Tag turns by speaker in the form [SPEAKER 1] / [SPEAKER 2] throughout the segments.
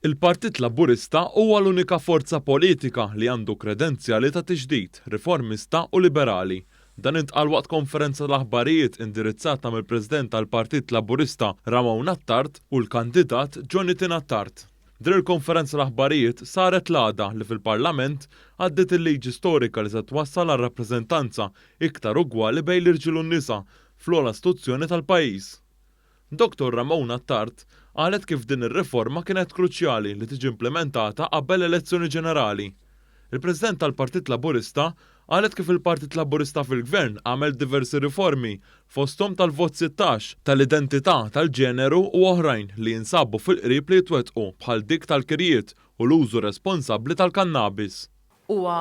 [SPEAKER 1] Il-Partit Laburista huwa l-unika forza politika li għandu kredenzjali ta' tiġdid, riformista u liberali. Dan intqal waqt konferenza tal-aħbarijiet indirizzata mill-President tal-Partit Laburista Ramon Attard u l-kandidat Jonathan Attard. Din il-konferenza tal-aħbarijiet saret l-għada li fil-Parlament għaddiet il-liġi storika li se twassal għal rappreżentanza iktar ugwali bejn l-irġiel u n-nisa fl-ogħla istituzzjoni tal-pajjiż. Dottor Ramona Attard qalet kif din ir-riforma kienet kruċjali li tiġi implimentata qabel l-elezzjoni ġenerali. Il-President tal-Partit Laburista qalet kif il-Partit Laburista fil-Gvern għamel diversi riformi fosthom tal-vot 16, tal-identità tal-ġeneru u oħrajn li jinsabu fil-qrib li jitwettqu bħal dik tal-kirjiet u l-użu responsabbli tal-kannabis.
[SPEAKER 2] Huwa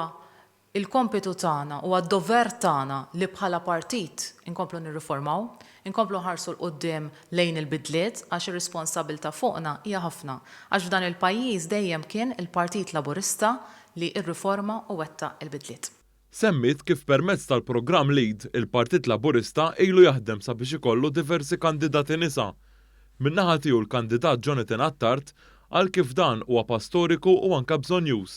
[SPEAKER 2] Il-kompitu tagħna, huwa d-dover tagħna li bħala partit inkomplu nirriformaw, inkomplu nħarsu 'l quddiem lejn il-bidliet għax ir-responsabilità fuqna hija ħafna. Għax f'dan il-pajjiż dejjem kien il-Partit Laburista li rriforma u wettaq il-bidliet.
[SPEAKER 1] Semmiet kif permezz tal-programm LEAD, il-Partit Laburista ilu jaħdem sabiex ikollu diversi kandidati nisa. Min-naħa tiegħu l-kandidat Jonathan Attard qal kif dan huwa pass storiku u anke bżonnjuż.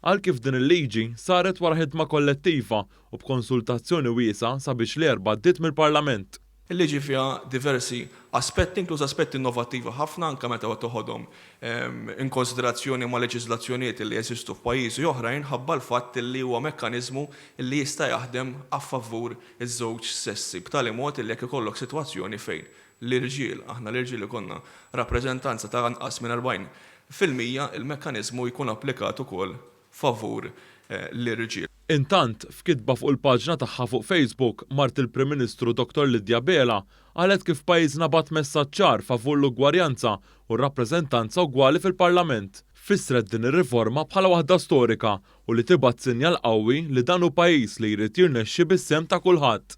[SPEAKER 1] Qal kif din il-liġi saret wara ħidma kollettiva u b'konsultazzjoni wiesgħa sabiex l-Erbgħa għaddiet mill-Parlament.
[SPEAKER 3] Il-liġi fiha diversi aspetti, inkluż aspetti innovattivi ħafna anke meta toħodhom in konsiderazzjoni ma' leġiżlazzjonijiet li jeżistu f'pajjiżi oħrajn ħabba l-fatt li huwa mekkaniżmu li jista' jaħdem a favur iż-żewġ sessi b'tali mod li jekk ikollok sitwazzjoni fejn l-irġiel, aħna l-irġiel ikollna rappreżentanza ta' anqas minn 40%, il-mekkaniżmu jkun applikat ukoll favur l-irġiel.
[SPEAKER 1] Intant, f'kitba fuq il-paġna tagħha fuq Facebook, mart il-Prim Ministru Dottor Lydia Abela qalet kif pajjiżna bagħat messaġġ ċar favur l-ugwarjanza u r-rappreżentanza ugwali fil-Parlament. Fissret din ir-riforma bħala waħda storika u li tibgħat sinjal qawwi li dan hu pajjiż li jrid jirnexxi bis-sehem ta' kulħadd.